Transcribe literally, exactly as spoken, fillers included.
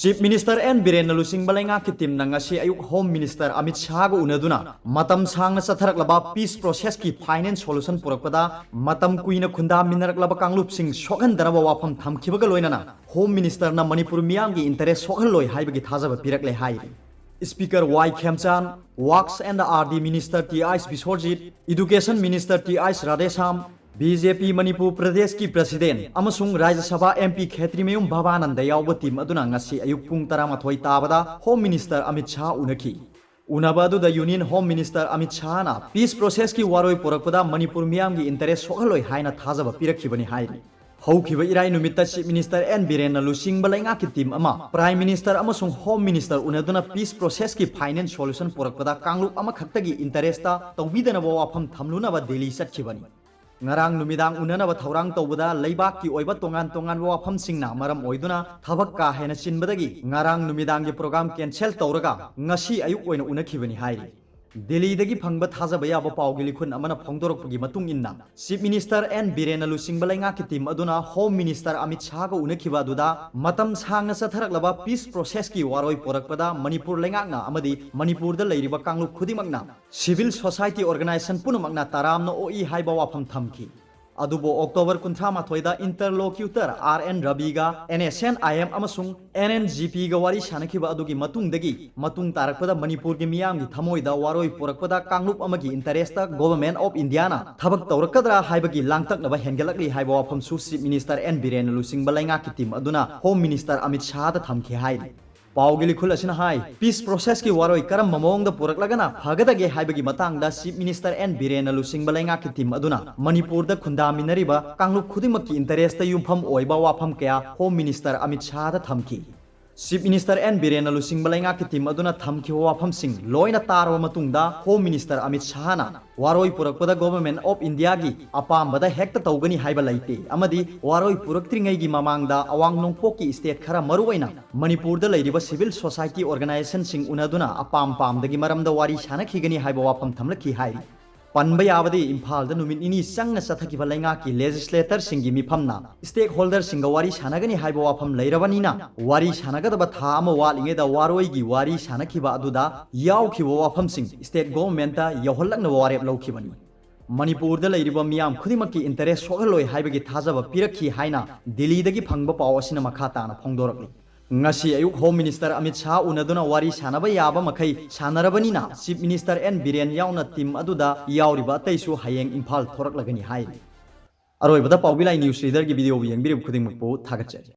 Chief Minister N Biren ꯂꯨꯆꯤꯡꯕ ꯂꯩꯉꯥꯛꯀꯤ teamꯅ ꯉꯁꯤ ꯑꯌꯨꯛ Home Minister ꯑꯃꯤꯠ ꯁꯥꯍꯒ ꯎꯅꯗꯨꯅ ꯃꯇꯝ ꯁꯥꯡꯅ ꯆꯠꯊꯔꯛꯂꯕ peace processꯀꯤ final solution ꯄꯨꯔꯛꯄꯗ ꯃꯇꯝ ꯀꯨꯏꯅ ꯈꯨꯟꯗꯥꯃꯤꯟꯅꯔꯛꯂꯕ ꯀꯥꯡꯂꯨꯞꯁꯤꯡ ꯁꯣꯛꯍꯟꯗꯅꯕ ꯋꯥꯐꯝ ꯊꯝꯈꯤꯕꯒ ꯂꯣꯏꯅꯅ Home Ministerꯅ ꯃꯅꯤꯄꯨꯔ ꯃꯤꯌꯥꯝꯒꯤ interest ꯁꯣꯛꯍꯜꯂꯣꯏ ꯍꯥꯏꯕꯒꯤ ꯊꯥꯖꯕ ꯄꯤꯔꯛꯂꯦ ꯍꯥꯏꯔꯤ꯫ Speaker Y Khemchand, Works and R D Minister T H Biswajit, Education Minister T H Radheshyam, B J P Manipur ꯄ꯭ꯔꯗꯦꯁꯀꯤ President ꯑꯃꯁꯨꯡ ꯔꯥꯖ꯭ꯌ ꯁꯚꯥ M P ꯈꯦꯇ꯭ꯔꯤꯃꯌꯨꯝ ꯚꯕꯥꯅꯟꯗ ꯌꯥꯎꯕ team ꯑꯗꯨꯅ ꯉꯁꯤ ꯑꯌꯨꯛ ꯄꯨꯡ ꯇꯔꯥꯃꯥꯊꯣꯏ ꯇꯥꯕꯗ Home Minister ꯑꯃꯤꯠ ꯁꯥꯍ ꯎꯅꯈꯤ꯫ ꯎꯅꯕ ꯑꯗꯨꯗ Union Home Minister Amit ꯁꯥꯍꯅ peace processꯀꯤ ꯋꯥꯔꯣꯏ ꯄꯨꯔꯛꯄꯗ ꯃꯅꯤꯄꯨꯔ ꯃꯤꯌꯥꯝꯒꯤ interest ꯁꯣꯛꯍꯜꯂꯣꯏ ꯍꯥꯏꯅ ꯊꯥꯖꯕ ꯄꯤꯔꯛꯈꯤꯕꯅꯤ ꯍꯥꯏꯔꯤ꯫ ꯍꯧꯈꯤꯕ ꯏꯔꯥꯏ ꯅꯨꯃꯤꯠꯇ Chief Minister N ꯕꯤꯔꯦꯟꯅ ꯂꯨꯆꯤꯡꯕ ꯂꯩꯉꯥꯛꯀꯤ team ꯑꯃ Prime Minister ꯑꯃꯁꯨꯡ Home Minister ꯎꯅꯗꯨꯅ peace processꯀꯤ final solution ꯄꯨꯔꯛꯄꯗ ꯀꯥꯡꯂꯨꯞ ꯑꯃꯈꯛꯇꯒꯤ interestꯇ ꯇꯧꯕꯤꯗꯅꯕ ꯋꯥꯐꯝ ꯊꯝꯂꯨꯅꯕ ꯗꯦꯜꯂꯤ ꯆꯠꯈꯤꯕꯅꯤ꯫ ꯉꯔꯥꯡ ꯅꯨꯃꯤꯗꯥꯡ ꯎꯅꯅꯕ ꯊꯧꯔꯥꯡ ꯇꯧꯕꯗ ꯂꯩꯕꯥꯛꯀꯤ ꯑꯣꯏꯕ ꯇꯣꯉꯥꯟ ꯇꯣꯉꯥꯟꯕ ꯋꯥꯐꯝꯁꯤꯡꯅ ꯃꯔꯝ ꯑꯣꯏꯗꯨꯅ ꯊꯕꯛ ꯀꯥ ꯍꯦꯟꯅ ꯆꯤꯟꯕꯗꯒꯤ ꯉꯔꯥꯡ ꯅꯨꯃꯤꯗꯥꯡꯒꯤ program cancel ꯇꯧꯔꯒ ꯉꯁꯤ ꯑꯌꯨꯛ ꯑꯣꯏꯅ ꯎꯅꯈꯤꯕꯅꯤ ꯍꯥꯏꯔꯤ꯫ ꯗꯦꯜꯂꯤꯗꯒꯤ ꯐꯪꯕ ꯊꯥꯖꯕ ꯌꯥꯕ ꯄꯥꯎꯒꯤ ꯂꯤꯈꯨꯟ ꯑꯃꯅ ꯐꯣꯡꯗꯣꯔꯛꯄꯒꯤ ꯃꯇꯨꯡ ꯏꯟꯅ, Chief Minister N ꯕꯤꯔꯦꯟꯅ ꯂꯨꯆꯤꯡꯕ ꯂꯩꯉꯥꯛꯀꯤ team ꯑꯗꯨꯅ Home Minister ꯑꯃꯤꯠ ꯁꯥꯍꯒ ꯎꯅꯈꯤꯕ ꯑꯗꯨꯗ ꯃꯇꯝ ꯁꯥꯡꯅ ꯆꯠꯊꯔꯛꯂꯕ peace processꯀꯤ ꯋꯥꯔꯣꯏ ꯄꯨꯔꯛꯄꯗ ꯃꯅꯤꯄꯨꯔ ꯂꯩꯉꯥꯛꯅ ꯑꯃꯗꯤ ꯃꯅꯤꯄꯨꯔꯗ ꯂꯩꯔꯤꯕ ꯀꯥꯡꯂꯨꯞ ꯈꯨꯗꯤꯡꯃꯛꯅ, civil society organisation ꯄꯨꯝꯅꯃꯛꯅ ꯇꯔꯥꯝꯅ ꯑꯣꯛꯏ ꯍꯥꯏꯕ ꯋꯥꯐꯝ ꯊꯝꯈꯤ꯫ ꯑꯗꯨꯕꯨ October ꯀꯨꯟꯊ꯭ꯔꯥ ꯃꯥꯊꯣꯏꯗ interlocutor R N ꯔꯕꯤꯒ, N S N I M ꯑꯃꯁꯨꯡ N N G Pꯒ ꯋꯥꯔꯤ ꯁꯥꯅꯈꯤꯕ ꯑꯗꯨꯒꯤ ꯃꯇꯨꯡꯗꯒꯤ ꯃꯇꯨꯡ ꯇꯥꯔꯛꯄꯗ ꯃꯅꯤꯄꯨꯔꯒꯤ ꯃꯤꯌꯥꯝꯒꯤ ꯊꯃꯣꯏꯗ ꯋꯥꯔꯣꯏ ꯄꯨꯔꯛꯄꯗ ꯀꯥꯡꯂꯨꯞ ꯑꯃꯒꯤ interestꯇ Government of Indiaꯅ ꯊꯕꯛ ꯇꯧꯔꯛꯀꯗ꯭ꯔꯥ ꯍꯥꯏꯕꯒꯤ ꯂꯥꯡꯇꯛꯅꯕ ꯍꯦꯟꯒꯠꯂꯛꯂꯤ ꯍꯥꯏꯕ ꯋꯥꯐꯝꯁꯨ Chief Minister N ꯕꯤꯔꯦꯟꯅ ꯂꯨꯆꯤꯡꯕ ꯂꯩꯉꯥꯛꯀꯤ team ꯑꯗꯨꯅ Home Minister ꯑꯃꯤꯠ ꯁꯥꯍꯗ ꯊꯝꯈꯤ ꯍꯥꯏꯔꯤ꯫ ꯄꯥꯎꯒꯤ ꯂꯤꯈꯨꯜ ꯑꯁꯤꯅ ꯍꯥꯏ, peace processꯀꯤ ꯋꯥꯔꯣꯏ ꯀꯔꯝꯕ ꯃꯑꯣꯡꯗ ꯄꯨꯔꯛꯂꯒꯅ ꯐꯒꯗꯒꯦ ꯍꯥꯏꯕꯒꯤ ꯃꯇꯥꯡꯗ Chief Minister N ꯕꯤꯔꯦꯟꯅ ꯂꯨꯆꯤꯡꯕ ꯂꯩꯉꯥꯛꯀꯤ team ꯑꯗꯨꯅ ꯃꯅꯤꯄꯨꯔꯗ ꯈꯨꯟꯗꯥꯃꯤꯟꯅꯔꯤꯕ ꯀꯥꯡꯂꯨꯞ ꯈꯨꯗꯤꯡꯃꯛꯀꯤ interestꯇ ꯌꯨꯝꯐꯝ ꯑꯣꯏꯕ ꯋꯥꯐꯝ ꯀꯌꯥ Home Minister ꯑꯃꯤꯠ ꯁꯥꯍꯗ ꯊꯝꯈꯤ꯫ Chief Minister N ꯕꯤꯔꯦꯟꯅ ꯂꯨꯆꯤꯡꯕ ꯂꯩꯉꯥꯛꯀꯤ team ꯑꯗꯨꯅ ꯊꯝꯈꯤꯕ ꯋꯥꯐꯝꯁꯤꯡ ꯂꯣꯏꯅ ꯇꯥꯔꯕ ꯃꯇꯨꯡꯗ Home Minister ꯑꯃꯤꯠ ꯁꯥꯍꯅ ꯋꯥꯔꯣꯏ ꯄꯨꯔꯛꯄꯗ Government of Indiaꯒꯤ ꯑꯄꯥꯝꯕꯗ ꯍꯦꯛꯇ ꯇꯧꯒꯅꯤ ꯍꯥꯏꯕ ꯂꯩꯇꯦ ꯑꯃꯗꯤ ꯋꯥꯔꯣꯏ ꯄꯨꯔꯛꯇ꯭ꯔꯤꯉꯩꯒꯤ ꯃꯃꯥꯡꯗ ꯑꯋꯥꯡ ꯅꯣꯡꯄꯣꯛꯀꯤ state ꯈꯔ, ꯃꯔꯨꯑꯣꯏꯅ ꯃꯅꯤꯄꯨꯔꯗ ꯂꯩꯔꯤꯕ civil society organisationꯁꯤꯡ ꯎꯅꯗꯨꯅ ꯑꯄꯥꯝ ꯄꯥꯝꯗꯒꯤ ꯃꯔꯝꯗ ꯋꯥꯔꯤ ꯁꯥꯅꯈꯤꯒꯅꯤ ꯍꯥꯏꯕ ꯋꯥꯐꯝ ꯊꯝꯂꯛꯈꯤ ꯍꯥꯏꯔꯤ꯫ ꯄꯟꯕ ꯌꯥꯕꯗꯤ, ꯏꯝꯐꯥꯜꯗ ꯅꯨꯃꯤꯠ ꯅꯤꯅꯤ ꯆꯪꯅ ꯆꯠꯊꯈꯤꯕ ꯂꯩꯉꯥꯛꯀꯤ ꯂꯦꯖꯤꯁꯂꯦꯇꯔꯁꯤꯡꯒꯤ ꯃꯤꯐꯝꯅ ꯁ꯭ꯇꯦꯛ ꯍꯣꯜꯗꯔꯁꯤꯡꯒ ꯋꯥꯔꯤ ꯁꯥꯟꯅꯒꯅꯤ ꯍꯥꯏꯕ ꯋꯥꯐꯝ ꯂꯩꯔꯕꯅꯤꯅ, ꯋꯥꯔꯤ ꯁꯥꯟꯅꯒꯗꯕ ꯊꯥ ꯑꯃ ꯋꯥꯠꯂꯤꯉꯩꯗ ꯋꯥꯔꯣꯏꯒꯤ ꯋꯥꯔꯤ ꯁꯥꯟꯅꯈꯤꯕ ꯑꯗꯨꯗ ꯌꯥꯎꯈꯤꯕ ꯋꯥꯐꯝꯁꯤꯡ ꯁ꯭ꯇꯦꯠ ꯒꯣꯚꯔꯟꯃꯦꯟꯠꯇ ꯌꯧꯍꯜꯂꯛꯅꯕ ꯋꯥꯔꯦꯞ ꯂꯧꯈꯤꯕꯅꯤ꯫ ꯃꯅꯤꯄꯨꯔꯗ ꯂꯩꯔꯤꯕ ꯃꯤꯌꯥꯝ ꯈꯨꯗꯤꯡꯃꯛꯀꯤ ꯏꯟꯇꯔꯦꯁ ꯁꯣꯛꯍꯜꯂꯣꯏ ꯍꯥꯏꯕꯒꯤ ꯊꯥꯖꯕ ꯄꯤꯔꯛꯈꯤ ꯍꯥꯏꯅ ꯗꯤꯜꯂꯤꯗꯒꯤ ꯐꯪꯕ ꯄꯥꯎ ꯑꯁꯤꯅ ꯃꯈꯥ ꯇꯥꯅ ꯐꯣꯡꯗꯣꯔꯛꯂꯤ꯫ ꯉꯁꯤ ꯑꯌꯨꯛ ꯍꯣꯝ ꯃꯤꯅꯤꯁꯇꯔ ꯑꯃꯤꯠ ꯁꯥꯍ ꯎꯅꯗꯨꯅ ꯋꯥꯔꯤ ꯁꯥꯟꯅꯕ ꯌꯥꯕ ꯃꯈꯩ ꯁꯥꯟꯅꯔꯕꯅꯤꯅ, ꯆꯤꯐ ꯃꯤꯅꯤꯁꯇꯔ ꯑꯦꯟ ꯕꯤꯔꯦꯟ ꯌꯥꯎꯅ ꯇꯤꯝ ꯑꯗꯨꯗ ꯌꯥꯎꯔꯤꯕ ꯑꯇꯩꯁꯨ ꯍꯌꯦꯡ ꯏꯝꯐꯥꯜ ꯊꯣꯔꯛꯂꯒꯅꯤ ꯍꯥꯏꯔꯤ꯫ ꯑꯔꯣꯏꯕꯗ ꯄꯥꯎꯕꯤ ꯂꯥꯏ ꯅ꯭ꯌꯨꯁ ꯔꯤꯗꯔꯒꯤ ꯚꯤꯗꯤꯑꯣꯕꯨ ꯌꯦꯡꯕꯤꯔꯤꯕ ꯈꯨꯗꯤꯡꯃꯛꯄꯨ ꯊꯥꯒꯠꯆꯔꯤ꯫